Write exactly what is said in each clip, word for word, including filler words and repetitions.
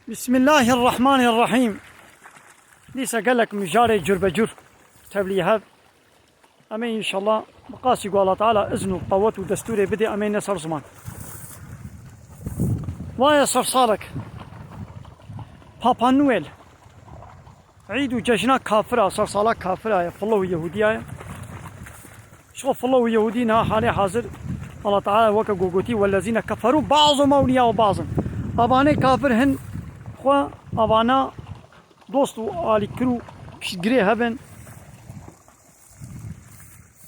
Bismillahirrahmanirrahîm. Dîsa gelek mijarê curbecur tevlî hev. Em ê înşallah bi qasî ku Allah Teala izn û qewet û destûrê bidê, em ê ne ser ziman. Waye sersalek. Papa Noel. Îd û cejna kafira, sersala kafira ye, filo û Yehûdiya ye. Ji xwe filo û Yehûdî niha halê hazir Allah Teala weke ku gotî, "Wellezîne keferû ba'zûm ewliyâ'u ba'zin." Evanê kafir hin xwe evana dost û alîkir û piştgirê hebin.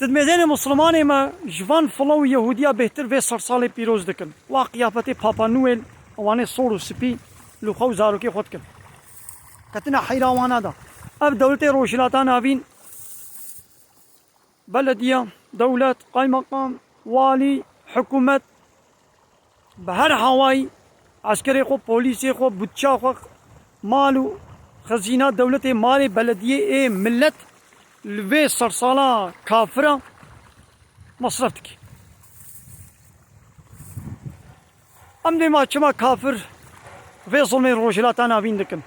Di mêzênê Mislimanê me ji van filo û Yehûdiya bêhtir vê sersalê pîroz dikin. Wa qiyafetê Papa Noel, ewanê sor û spî li xwe û zarokê xwe dikin. Ketina heyra wana de. Ev dewletê Rojhilata Navîn, belediye, dewlet, qaymeqam, walî, hikûmet, bi her hawayî eskerê xwe, polîsê xwe, budça xwe, mal û xezîna dewletê, malê belediyê ê millet li vê sersala kafira mesref dike. Em dê ma çima kafir vê zulmê Rojhilata Navîn dikin?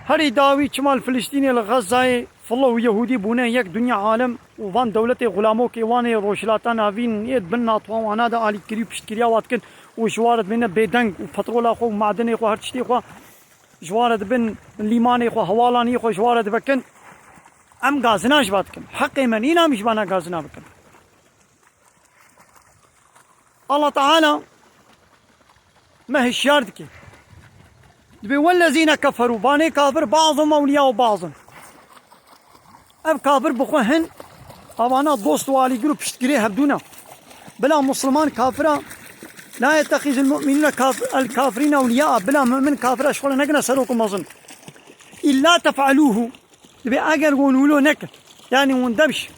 Herî dawî çima li Filistînê, li Xezayê filo û Yehûdî bûne yek, dinya alem û van dewletê xulamokê wan ê Rojhilata Navîn ê di bin natwa wana de alîkirî û piştgiriya wa dikin û ji wa re dibêne bêdeng û petrola xwe û madenê xwe, her tiştê xwe ji wa re dibin, lîmanê xwe, hewalaniyê xwe ji wa re divekin. Em gazina ji va dikin. Heqê me nîn em ji vana gazina bikin. Allah Teala me hişyar dike. Dibê, "Wellezîne keferû", vanê kafir, "ba'zûm ewliyâ'u ba'zin." Ev kafir bi xwe hin, evana dost û alîgir û piştgirê hevdû ne. Bila Musliman kafira, "La yettexizul mu'minûne kaf-, el kafirîne ewliyâ'a", bila mu'min kafira ji xwe re nekine serok û mezin. "Îllâ tef'elûhu", Dibê eger hûn wilo nekin, yanî hûn demş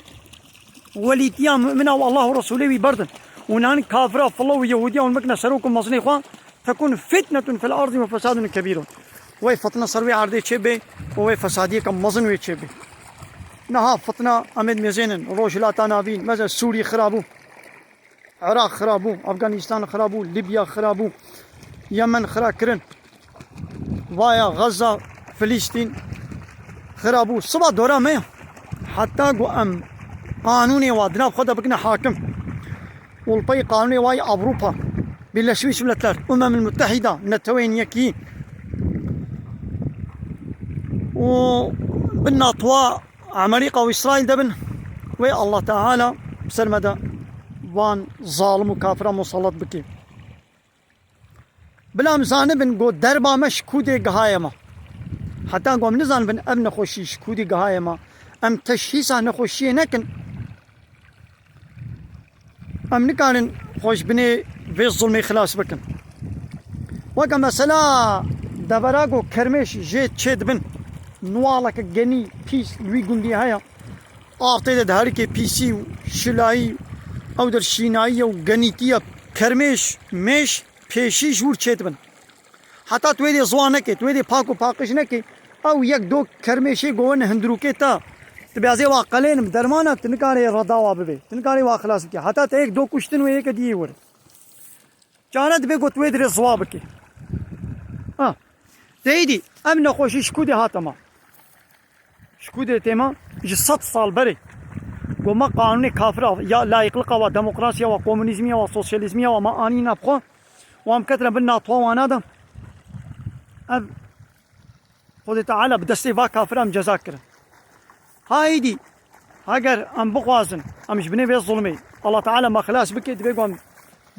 welîtiya mumina û Allah û Resûlê wî berdin, hûn an kafira, filo û Yehûdiya hûn bikine serok û mezinê xwe, tekun fitnetun fil ardi ve fesadun kebîrun. Wey fitne ser wê erdê çêbê û wey fesadiyeke mezin wê çêbê. Niha fitna em ê dimêzênin, Rojhilata Navîn, mesela Sûrî xira bû. Iraq xira bû, Afganîstan xira bû, Libya xira bû, Yemen xira kirin. Vaya Xezza, Filîstîn xira bû. Siba dora me ye. Heta ku em qanûnê wa di nav xwe de bikine hakim û li pey qanûnê wa yê Ewropa, Birleşmiş Milletler, Umemul Muttehida, Neteweyên Yekî û bin NATO Amerîka û Îsraîl de bin, wê Allah Teala bi ser me de van zalim û kafira musallat bike. Bila em zanibin ku derba me ji kûdê gihaye me. Heta ku em nizanibin ev nexweşî ji kûdê gihaye me, em teşhîsa nexweşiyê nekin, em nikarin xwe ji binê vê zulmê xilas bikin. Weke mesela devera ku kermêş jê çê dibin, nuwaleke genî pîs li wî gundî heye. Av tê de diherike, pîsî û şilayî, ew der şînayî ye û genîtî ye. Kermêş, mêş pêşî ji wir çê dibin. Heta tu wê dê ziwa nekê, tu wê dê pak û paqij nekê, ew yek do kermêşê govin hundirûkê te, tu bê ez ê wa qelênim, derman e, tu nikarê reda wa bibê, tu nikarê wa xilas bikê. Heta te yek do kuştin wê yeke diyê wir. Çare dibe got wê dirê ziwa bike. Ha. Teyîdî, em nexweşî ji ku dê hate me? Ji ku dê tê me? Ji sed sal berê. Got me qanûnê kafira, ya layîqliqa wa, demokrasiya wa, komunîzmiya wa, sosyalîzmiya wa me anî nav xwe. Wan biketine bin natwa wana de. Ev Xwedê Teala bi destê va kafiran ceza kirin. Ha êdî, heger em bixwazin, em ji binê vê zulmê, Allah Teala me xilas bike, divê ku em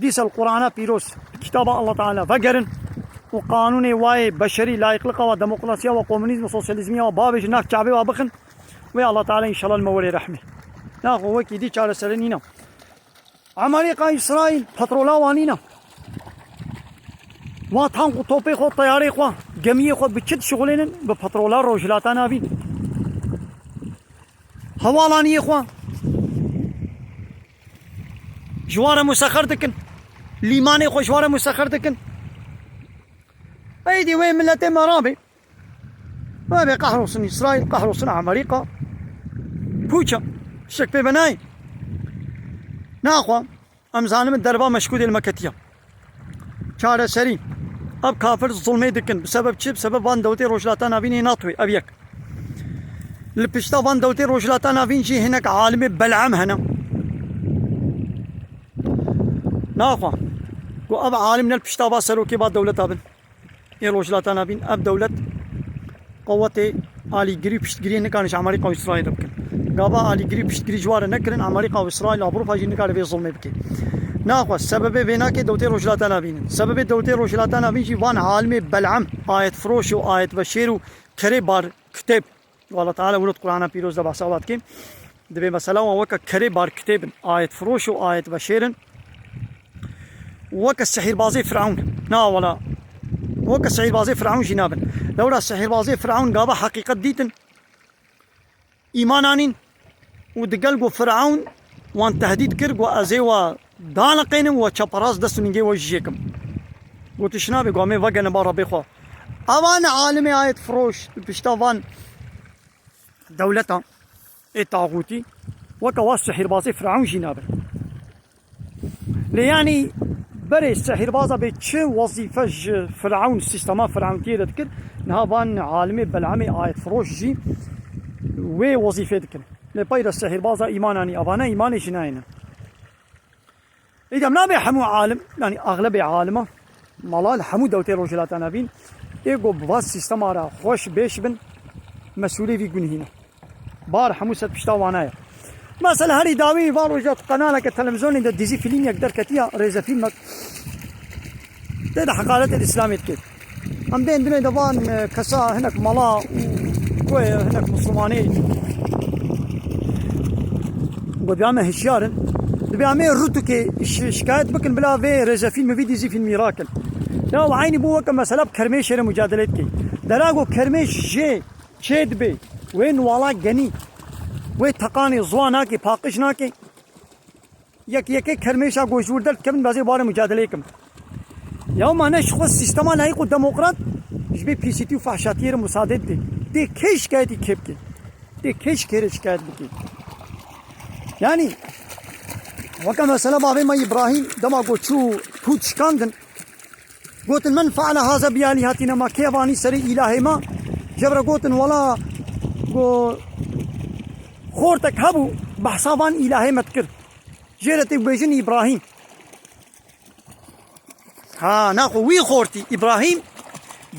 dîsa li Qur'ana pîroz, kitaba Allah Teala vegerin û qanûnê wayê beşerî, layîqliqa wa, demokrasiya wa, komunîzm û sosyalîzmiya wa bavêjin, nav çavê wa bixin, wê Allah Teala înşallah li me werê rehmê. Naxwe wekî dî çareserî nîne. Amerîka, Îsraîl petrola wan nîne. Wan tank û topê xwe, teyarê xwe, gemiyê xwe bi çi dişixulênin? Bi petrola Rojhilata Navîn. Hewalaniyê xwe ji wan re musexer dikin. Lîmanê xwe ji wan re musexer dikin. Êdî wê miletê me rabê. Wê bê qehrolsun Îsraîl, qehrolsun Amerîka. Pûça. Şek pê benayê. Naxwe, em zanim derba me ji ku dê li me ketiye. Çareserî. Ev kafir zulmê dikin. Bi sebeb çi? Bi sebeb van dewletê Rojhilata Navînê NATO, ev yek. Li pişta van dewletê Rojhilata Navîn jî hinek alimê belem hene. Naxwe. Ku ev alim ne li pişta va serokê va dewleta bin. Ê Rojhilata Navîn, ev dewlet qewetê alîgirî û piştgiriyê nikarin ji Amerîka û Îsraîlê bikin. Gava alîgirî û piştgirî ji wan re nekirin, Amerîka û Îsraîl û Ewropa jî nikare vê zulmê bike. Naxwe, sebebê vê nake dewletê Rojhilata Navîn in. Sebebê dewletê Rojhilata Navîn jî van alimê belem, ayetfiroş û ayetveşêr û kerê bar kitêb. Û Allah Teala wilo di Qur'ana Pîroz de behsa wa dike. Divê mesela wan weke kerê bar kitêb in, ayetfiroş û ayetveşêr in. Weke sihîrbazê Firavûn. Na wela. Weke sihîrbazê Firavûn jî nabin. Lewra sihîrbazê Firavûn gava heqîqet dîtin, îman anîn û digel ku Firavûn wan tehdît kir, ku ez ê we daliqênim, we çeperast dest û ningê we jî jêkim. Gotiş nabe, ku em ê vegene ba Rebê xwe. Evan alimê ayetfiroş, pişta van dewleta ê taxûtî, weke wa sihîrbazê Firavûn jî nabin. Lê yanî berê sihîrbaza bê çi wezîfe ji Firavûn, sîstema Firavûntiyê re dikir, niha van alimê belamê ayetfiroş jî wê wezîfê dikin. Lê pey de sihîrbaza îman anî, evana îmanê jî nayêne. Îdî em nabê hemû alim, yanî axlebê alima, mala li hemû dewtê Rojhilata Navîn, ê ku bi va sîstema re xweş bêş bin, mesûlê vî gunhî ne. Bar hemû ser pişta wana ye. Mesela herî dawî va roja tu qenaleke televîzyonê de dizî fîlmyek derketiya, rêzefîlmek. Tê de heqaretê Îslamê dike. Em bên dinê de van, e, kesa hinek mala û ku ye hinek Mislimanê. Got, "Ya me hişyar in." Dibê em ê rûtûkê şi-, şikayet bikin, bila vê rêzefîlmê, vî dizî fîlmî rakin. Ya eynî bû weke mesela bi kermêşê re mucadelê dike. Dera ku kermêş jê çê dibe, wê niwala genî, wê teqanê ziwan nake, paqij nake. Yek yekê kermêşa ku ji wir derdikevin, bazê barê mucadeleyê kim. Ya ma ne ji xwe sîstema layîq û demokrat ji bê pîsîtî û fahşatiyê re musade dide. Dê kê şikayetî kê bike? Dê kê ji kê re şikayet bike? Yanî, weke mesela bavê me Îbrahîm dema ku çû pût şikandin, gotin, "Men fe'ale haza bi alihatina", ma kê vanî serê îlahê me? Jevre gotin, "Wela, go, xortek hebû, behsa van îlahê me dikir." Jê re tê bêjin Îbrahîm. Ha, naxwe wî xortî Îbrahîm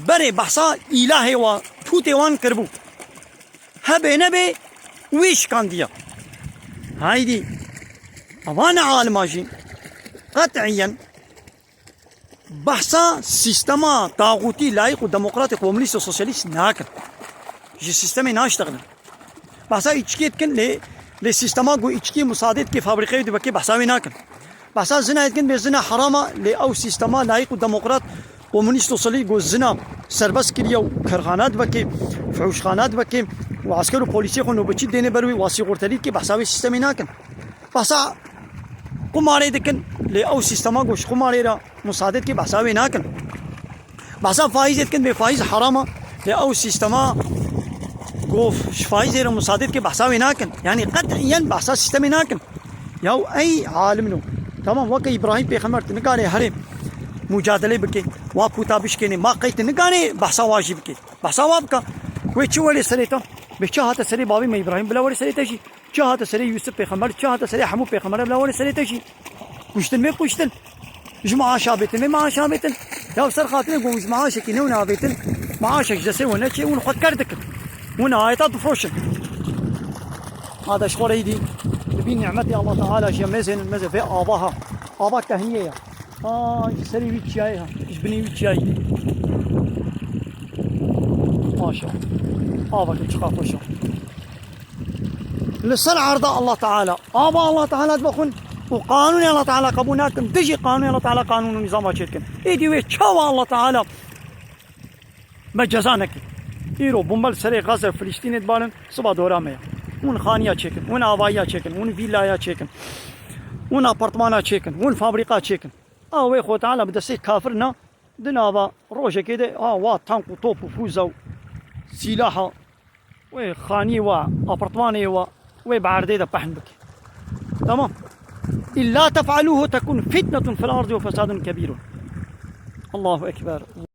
berê behsa îlahê wa, pûtê wan kiribû. Hebe nebe wî şikandiya. Haydî, ava ne alima jî qet'iyen behsa sîstema taxûtî, layîq û demokratê, komunîst û sosyalîst nakin. Ji sîstemê naştexilin. Behsa îçkê dikin, lê, lê sîstema ku îçkê musadê dike fabrîqeyê dibekê, behsa wê nakin. Behsa zinayê dikin, bê zina herama, lê ew sîstema layîq û demokrat, komunîst û sosyalîst ku zina serbest kiriye û kerxana dibekê, fihûşxana dibekê û esker û polîsê xwe nobetçî dêne ber wê, wa sîxortelî dike, behsa wê sîstemê nakin. Behsa qumarê dikin, lê ew sîstema ku ji qumarê re musade dike, behsa wê nakin. Behsa faîzê dikin, bê faîz herama, lê ew sîstema ku ji faîzê re musade dike, behsa wê nakin. Yanî qet'iyen behsa sîstemê nakin. Ya ey alim no. Tamam, weke Îbrahîm pêxember tu nikarê herê mucadelê bike, wa pûta bişkênê, ma qey tu nikarê behsa wa jî bike. Behsa wa bike. Wê çi welê serê te? Bê çi hate serê bavê me Îbrahîm, bila welê serê te jî. Çi hate serê Yûsif pêxember, çi hate serê hemû pêxember, bila welê serê te jî. Kuştin mê kuştin. Ji maaşa bêtin mê maaşa bêtin. Ya ser xatirê ku ji maaşekî newna avêtin, maaşek ji destê we neçê, hûn xwe ker dikin. Hûn ayeta difroşin. Ma de ji xwe re îdî dibî nîmetê Allah Teala jî mêzênin, mêze vê ava ha. Ava tehniyê ye. Aa, ji serê wî çiyayê ha. Ji binê wî çiyayê. Maşallah. Ava ke çiqa xweş e. Li ser erda Allah Teala, ava Allah Teala dibe xwin û qanûnê Allah Teala qebûl nakin, dijî qanûnê Allah Teala qanûn û nîzama çêdikin. Êdî wê çawa Allah Teala me ceza neke? Îro bombe li serê Gaza û Filistînê dibarin, siba dora me ye. Hûn xaniya çêkin, hûn avayiya çêkin, hûn vîlaya çêkin, hûn apartmana çêkin, hûn fabrîka çêkin. A wê Xwe Teala bi destê kafir na, di nava rojekê de, ha, wa tank û top û fûza û sîlaha wê xaniyê wa, apartmanê wa, wê bi erdê de pehn bike. Tamam. Îlla tef'alûhu tekun fitnetun fil ardi ve fesadun kebîrun. Allahu Ekber.